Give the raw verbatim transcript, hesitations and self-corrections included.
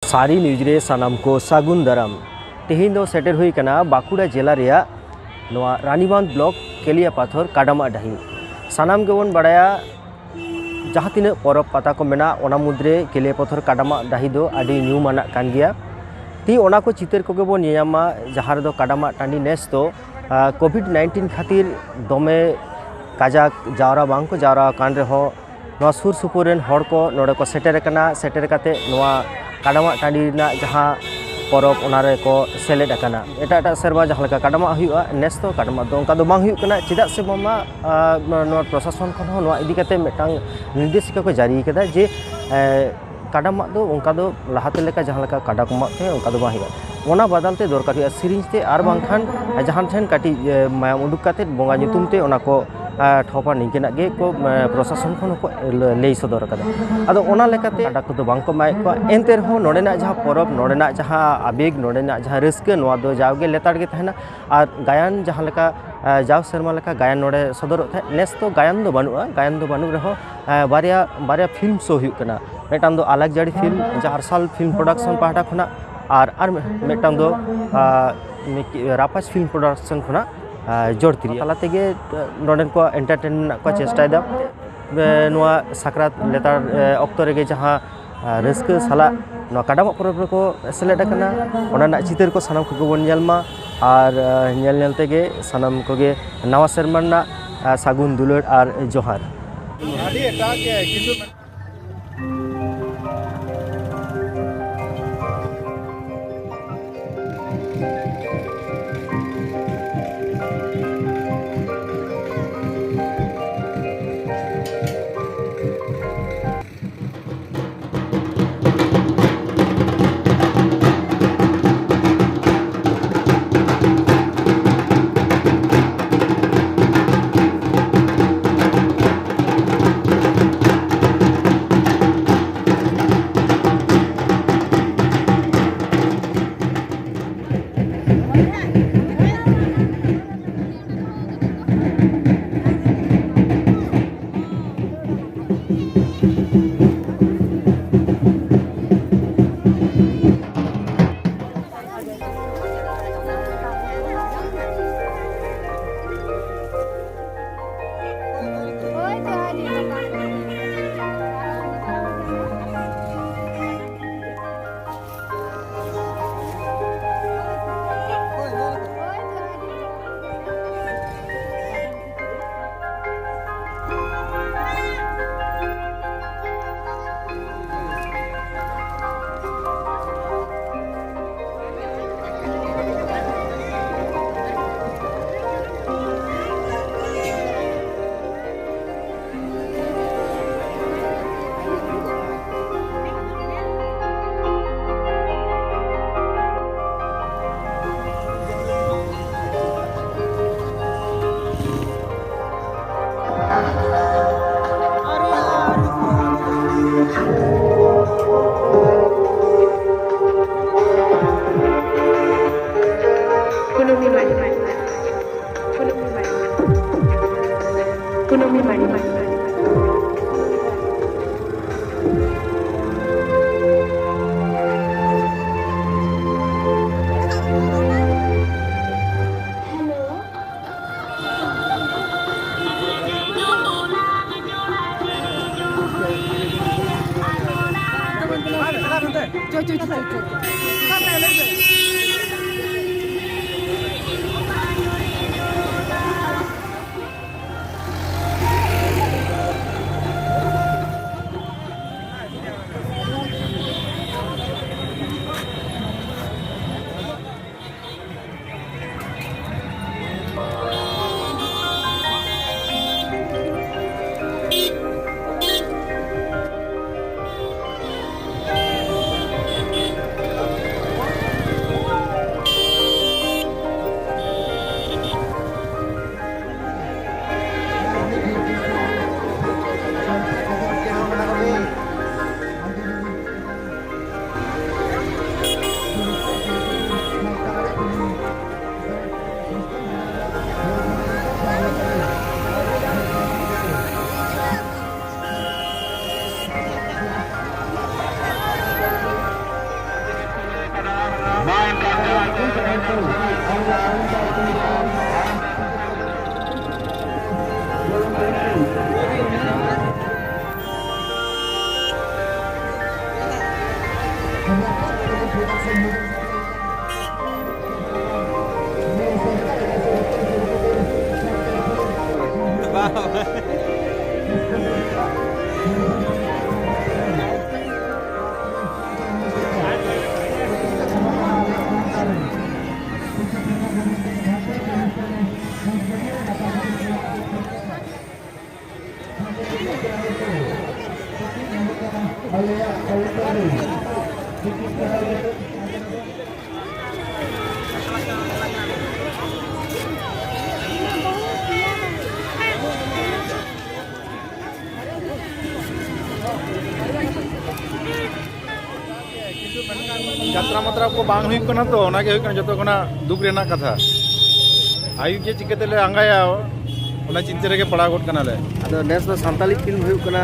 ᱥᱟᱹᱨᱤ ᱱᱤᱭᱩᱡᱽ ᱨᱮ ᱥᱟᱱᱟᱢ ᱠᱚ ᱥᱟᱹᱜᱩᱱ ᱫᱟᱨᱟᱢ᱾ ᱛᱮᱦᱮᱧ ᱫᱚ ᱥᱮᱴᱮᱨ ᱦᱩᱭ ᱠᱟᱱᱟ ᱵᱟᱸᱠᱩᱲᱟ ᱡᱮᱞᱟ ᱨᱮᱭᱟᱜ ᱱᱚᱣᱟ ᱨᱟᱱᱤᱵᱟᱸᱫᱷ ᱵᱞᱚᱠ ᱠᱮᱞᱤᱭᱟᱯᱟᱛᱷᱚᱨ ᱠᱟᱰᱟᱢᱟᱜ ᱰᱟᱹᱦᱤ᱾ ᱥᱟᱱᱟᱢ ᱜᱮᱵᱚᱱ ᱵᱟᱲᱟᱭᱟ, ᱡᱟᱦᱟᱸ ᱛᱤᱱᱟᱹᱜ ᱯᱚᱨᱚᱵᱽ ᱯᱟᱛᱟ ᱠᱚ ᱢᱮᱱᱟᱜᱼᱟ, ᱚᱱᱟ ᱢᱩᱫᱽᱨᱮ ᱠᱮᱞᱤᱭᱟᱯᱟᱛᱷᱚᱨ ᱠᱟᱰᱟᱢᱟᱜ ᱰᱟᱹᱦᱤ ᱫᱚ ᱟᱹᱰᱤ ᱧᱩᱢᱟᱱᱟᱜ ᱠᱟᱱ ᱜᱮᱭᱟ᱾ ᱛᱮᱦᱮᱧ ᱚᱱᱟ ᱠᱚ ᱪᱤᱛᱟᱹᱨ ᱠᱚᱜᱮ ᱵᱚᱱ ᱧᱮᱧᱟᱢᱟ, ᱡᱟᱦᱟᱸ ᱨᱮᱫᱚ ᱠᱟᱰᱟᱢᱟᱜ ᱴᱟᱺᱰᱤ ᱱᱮᱥ ᱫᱚ ᱠᱳᱵᱷᱤᱰ ᱱᱟᱭᱤᱱᱴᱤᱱ ᱠᱷᱟᱹᱛᱤᱨ ᱫᱚᱢᱮ ᱠᱟᱡᱟᱠ ᱡᱟᱣᱨᱟ ᱵᱟᱝ ᱠᱚ ᱡᱟᱣᱨᱟ ᱟᱠᱟᱱ ᱨᱮᱦᱚᱸ, ᱱᱚᱣᱟ ᱥᱩᱨ ᱥᱩᱯᱩᱨ ᱨᱮᱱ ᱦᱚᱲ ᱠᱚ ᱱᱚᱰᱮ ᱠᱚ ᱥᱮᱴᱮᱨ ᱟᱠᱟᱱᱟ᱾ ᱥᱮᱴᱮᱨ ᱠᱟᱛᱮ ᱱᱚᱣᱟ ᱠᱟᱰᱟᱢᱟᱜ ᱴᱟᱺᱰᱤ ᱨᱮᱱᱟᱜ ᱡᱟᱦᱟᱸ ᱯᱚᱨᱚᱵᱽ, ᱚᱱᱟ ᱨᱮᱠᱚ ᱥᱮᱞᱮᱫ ᱟᱠᱟᱱᱟ᱾ ᱮᱴᱟᱜ ᱮᱴᱟᱜ ᱥᱮᱨᱢᱟ ᱡᱟᱦᱟᱸ ᱞᱮᱠᱟ ᱠᱟᱰᱟᱢᱟᱜ ᱦᱩᱭᱩᱜᱼᱟ, ᱱᱮᱥ ᱫᱚ ᱠᱟᱰᱟᱢᱟᱜ ᱫᱚ ᱚᱱᱠᱟ ᱫᱚ ᱵᱟᱝ ᱦᱩᱭᱩᱜ ᱠᱟᱱᱟ᱾ ᱪᱮᱫᱟᱜ ᱥᱮ ᱵᱟᱝᱢᱟ, ᱟᱨ, ᱱᱚᱣᱟ ᱯᱨᱚᱥᱟᱥᱚᱱ ᱠᱷᱚᱱ ᱦᱚᱸ ᱱᱚᱣᱟ ᱤᱫᱤ ᱠᱟᱛᱮ ᱢᱤᱫᱴᱟᱝ ᱱᱤᱨᱫᱮᱥᱤᱠᱟ ᱠᱚ ᱡᱟᱹᱨᱤ ᱠᱟᱫᱟ ᱡᱮ, ᱮ, ᱠᱟᱰᱟᱢᱟᱜ ᱫᱚ ᱚᱱᱠᱟ ᱫᱚ ᱞᱟᱦᱟᱛᱮ ᱞᱮᱠᱟ ᱡᱟᱦᱟᱸ ᱞᱮᱠᱟ ᱠᱟᱰᱟ ᱠᱚ ᱢᱟᱜ ᱛᱟᱦᱮᱸᱫ, ᱚᱱᱠᱟ ᱫᱚ ᱵᱟᱝ ᱦᱩᱭᱩᱜᱼᱟ᱾ ᱚᱱᱟ ᱵᱟᱫᱟᱞ ᱛᱮ ᱫᱚᱨᱠᱟᱨ ᱦᱩᱭᱩᱜᱼᱟ ᱥᱤᱨᱤᱧᱡᱽ ᱛᱮ, ᱟᱨ ᱵᱟᱝᱠᱷᱟᱱ ᱡᱟᱦᱟᱸ ᱴᱷᱮᱱ ᱠᱟᱹᱴᱤᱡ, ᱮ, ᱢᱟᱭᱟᱢ ᱩᱰᱩᱠ ᱠᱟᱛᱮ ᱵᱚᱸᱜᱟ ᱧᱩᱛᱩᱢ ᱛᱮ ᱚᱱᱟ ᱠᱚ, ᱮ, ᱴᱷᱚᱯᱟ, ᱱᱤᱝᱠᱟᱹᱱᱟᱜ ᱜᱮ ᱠᱚ, ᱮ, ᱯᱨᱚᱥᱟᱥᱚᱱ ᱠᱷᱚᱱ ᱦᱚᱸᱠᱚ ᱞᱟᱹᱭ ᱥᱚᱫᱚᱨ ᱠᱟᱫᱟ᱾ ᱟᱫᱚ ᱚᱱᱟ ᱞᱮᱠᱟᱛᱮ ᱠᱟᱰᱟ ᱠᱚᱫᱚ ᱵᱟᱝ ᱠᱚ ᱢᱟᱜᱮᱫ ᱠᱚᱣᱟ᱾ ᱮᱱᱛᱮ ᱨᱮᱦᱚᱸ ᱱᱚᱰᱮᱱᱟᱜ ᱡᱟᱦᱟᱸ ᱯᱚᱨᱚᱵᱽ, ᱱᱚᱰᱮᱱᱟᱜ ᱡᱟᱦᱟᱸ ᱟᱵᱮᱜᱽ, ᱱᱚᱰᱮᱱᱟᱜ ᱡᱟᱦᱟᱸ ᱨᱟᱹᱥᱠᱟᱹ, ᱱᱚᱣᱟ ᱫᱚ ᱡᱟᱣᱜᱮ ᱞᱮᱛᱟᱲ ᱜᱮ ᱛᱟᱦᱮᱱᱟ᱾ ᱟᱨ ᱜᱟᱭᱟᱱ ᱡᱟᱦᱟᱸ ᱞᱮᱠᱟ, ᱮ, ᱡᱟᱣ ᱥᱮᱨᱢᱟ ᱞᱮᱠᱟ ᱜᱟᱭᱟᱱ ᱱᱚᱰᱮ ᱥᱚᱫᱚᱨᱚᱜ ᱛᱟᱦᱮᱸᱫ, ᱱᱮᱥ ᱫᱚ ᱜᱟᱭᱟᱱ ᱫᱚ ᱵᱟᱹᱱᱩᱜᱼᱟ᱾ ᱜᱟᱭᱟᱱ ᱫᱚ ᱵᱟᱹᱱᱩᱜ ᱨᱮᱦᱚᱸ, ᱮ, ᱵᱟᱨᱭᱟ, ᱵᱟᱨᱭᱟ ᱯᱷᱤᱞᱢ ᱥᱳ ᱦᱩᱭᱩᱜ ᱠᱟᱱᱟ᱾ ᱢᱤᱫᱴᱟᱝ ᱫᱚ ᱟᱞᱟᱜᱽ ᱡᱟᱹᱲᱤ ᱯᱷᱤᱞᱢ, ᱡᱟᱦᱟᱸ ᱟᱨᱥᱟᱞ ᱯᱷᱤᱞᱢ ᱯᱨᱚᱰᱟᱠᱥᱚᱱ ᱯᱟᱦᱴᱟ ᱠᱷᱚᱱᱟᱜ, ᱟᱨ, ᱟᱨ ᱢᱤᱫᱴᱟᱝ ᱫᱚ, ᱟ, ᱢᱤᱠᱤ-, ᱨᱟᱯᱟᱡᱽ ᱯᱷᱤᱞᱢ ᱯᱨᱚᱰᱟᱠᱥᱚᱱ ᱠᱷᱚᱱᱟᱜ, ᱟ, ᱡᱳᱨ ᱛᱤᱨᱭᱳ ᱛᱟᱞᱟ ᱛᱮᱜᱮ, ᱟ, ᱱᱚᱰᱮᱱ ᱠᱚ ᱮᱱᱴᱟᱨᱴᱮᱱ ᱨᱮᱱᱟᱜ ᱠᱚ ᱪᱮᱥᱴᱟᱭᱮᱫᱟ᱾ ᱮ, ᱱᱚᱣᱟ ᱥᱟᱠᱨᱟᱛ ᱞᱮᱛᱟᱲ, ᱮ, ᱚᱠᱛᱚ ᱨᱮᱜᱮ ᱡᱟᱦᱟᱸ, ᱟ, ᱨᱟᱹᱥᱠᱟᱹ ᱥᱟᱞᱟᱜ ᱱᱚᱣᱟ ᱠᱟᱰᱟᱢᱟᱜ ᱯᱚᱨᱚᱵᱽ ᱨᱮᱠᱚ ᱥᱮᱞᱮᱫ ᱟᱠᱟᱱᱟ, ᱚᱱᱟ ᱨᱮᱱᱟᱜ ᱪᱤᱛᱟᱹᱨ ᱠᱚ ᱥᱟᱱᱟᱢ ᱠᱚᱜᱮ ᱵᱚᱱ ᱧᱮᱞ ᱢᱟ᱾ ᱟᱨ, ᱟ, ᱧᱮᱞ ᱧᱮᱞ ᱛᱮᱜᱮ ᱥᱟᱱᱟᱢ ᱠᱚᱜᱮ ᱱᱟᱣᱟ ᱥᱮᱨᱢᱟ ᱨᱮᱱᱟᱜ, ᱟ, ᱥᱟᱹᱜᱩᱱ ᱫᱩᱞᱟᱹᱲ ᱟᱨ ᱡᱚᱦᱟᱨ᱾ ᱟᱹᱰᱤ ᱮᱴᱟᱜ ᱜᱮ, ᱠᱤᱱᱛᱩ ᱡᱟᱛᱨᱟ ᱢᱟᱛᱨᱟ ᱠᱚ ᱵᱟᱝ ᱦᱩᱭᱩᱜ ᱠᱟᱱᱟ, ᱛᱚ ᱚᱱᱟᱜᱮ ᱦᱩᱭᱩᱜ ᱠᱟᱱᱟ ᱡᱚᱛᱚ ᱠᱷᱚᱱᱟᱜ ᱫᱩᱠ ᱨᱮᱱᱟᱜ ᱠᱟᱛᱷᱟ᱾ ᱟᱹᱭᱩᱵ ᱡᱮ ᱪᱤᱠᱟᱹ ᱛᱮᱞᱮ ᱟᱸᱜᱟᱭᱟ, ᱚᱱᱟ ᱪᱤᱱᱛᱟᱹ ᱨᱮᱜᱮ ᱯᱟᱲᱟᱣ ᱜᱚᱫ ᱠᱟᱱᱟᱞᱮ᱾ ᱟᱫᱚ ᱱᱮᱥ ᱫᱚ ᱥᱟᱱᱛᱟᱞᱤ ᱯᱷᱤᱞᱢ ᱦᱩᱭᱩᱜ ᱠᱟᱱᱟ᱾